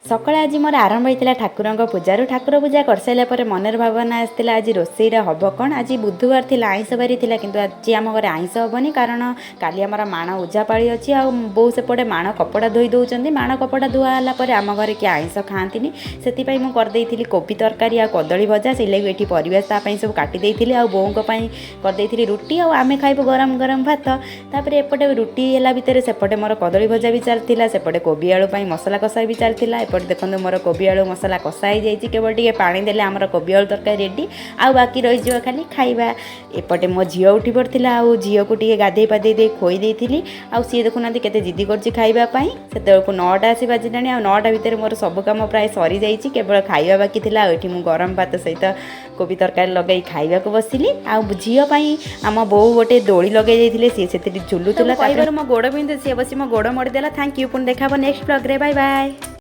ସକାଳେ ଆଜି ମୋର ଆରମ୍ଭ ହେଇଥିଲା ଠାକୁରଙ୍କ ପୂଜାରୁ। ଠାକୁର ପୂଜା କରିସାରିଲା ପରେ ମନରେ ଭାବନା ଆସିଥିଲା, ଆଜି ରୋଷେଇରେ ହେବ କ'ଣ? ଆଜି ବୁଧବାର ଥିଲା, ଆଇଁଷ ବାରି ଥିଲା, କିନ୍ତୁ ଆଜି ଆମ ଘରେ ଆଇଁଷ ହେବନି, କାରଣ କାଲି ଆମର ମାଣ ଉଜାପାଳି ଅଛି। ଆଉ ବୋଉ ସେପଟେ ମାଣ କପଡ଼ା ଧୋଇ ଦେଉଛନ୍ତି। ମାଣ କପଡ଼ା ଧୁଆ ହେଲା ପରେ ଆମ ଘରେ କିଏ ଆଇଁଷ ଖାଆନ୍ତିନି। ସେଥିପାଇଁ ମୁଁ କରିଦେଇଥିଲି କୋବି ତରକାରୀ ଆଉ କଦଳୀ ଭଜା। ସେଇଲାଗି ଏଠି ପରିବା ତା ପାଇଁ ସବୁ କାଟି ଦେଇଥିଲି। ଆଉ ବୋଉଙ୍କ ପାଇଁ କରିଦେଇଥିଲି ରୁଟି, ଆଉ ଆମେ ଖାଇବୁ ଗରମ ଗରମ ଭାତ। ତାପରେ ଏପଟେ ରୁଟି ହେଲା ଭିତରେ ସେପଟେ ମୋର କଦଳୀ ଭଜା ବି ଚାଲିଥିଲା, ସେପଟେ କୋବି ଆଳୁ ପାଇଁ ମସଲା କଷା ବି ଚାଲିଥିଲା। ଏପଟେ ଦେଖନ୍ତୁ, ମୋର କୋବି ଆଳୁ ମସଲା କଷା ହେଇଯାଇଛି। କେବଳ ଟିକେ ପାଣି ଦେଲେ ଆମର କୋବି ଆଳୁ ତରକାରୀ ରେଡ଼ି, ଆଉ ବାକି ରହିଯିବ ଖାଲି ଖାଇବା। ଏପଟେ ମୋ ଝିଅ ଉଠି ପଡ଼ିଥିଲା, ଆଉ ଝିଅକୁ ଟିକେ ଗାଧେଇ ପାଧେଇ ଦେଇ ଖୋଇ ଦେଇଥିଲି। ଆଉ ସିଏ ଦେଖୁନାହାନ୍ତି କେତେ ଜିଦି କରୁଛି ଖାଇବା ପାଇଁ। ସେତେବେଳକୁ 9ଟା ଆସି ବାଜିଲାଣି, ଆଉ 9ଟା ଭିତରେ ମୋର ସବୁ କାମ ପ୍ରାୟ ସରିଯାଇଛି, କେବଳ ଖାଇବା ବାକି ଥିଲା। ଆଉ ଏଠି ମୁଁ ଗରମ ଭାତ ସହିତ କୋବି ତରକାରୀ ଲଗାଇ ଖାଇବାକୁ ବସିଲି। ଆଉ ଝିଅ ପାଇଁ ଆମ ବୋଉ ଗୋଟେ ଦୋଳି ଲଗାଇ ଦେଇଥିଲେ, ସିଏ ସେଥିରେ ଝୁଲୁଥିଲା। କହିବାରୁ ମୋ ଗୋଡ଼ ବିନ୍ଧୁ, ସିଏ ବସି ମୋ ଗୋଡ଼ ମୋଡ଼ିଦେଲା। Thank you. ପୁଣି ଦେଖା ହେବ ନେକ୍ସଟ ବ୍ଲଗ୍ରେ। Bye bye.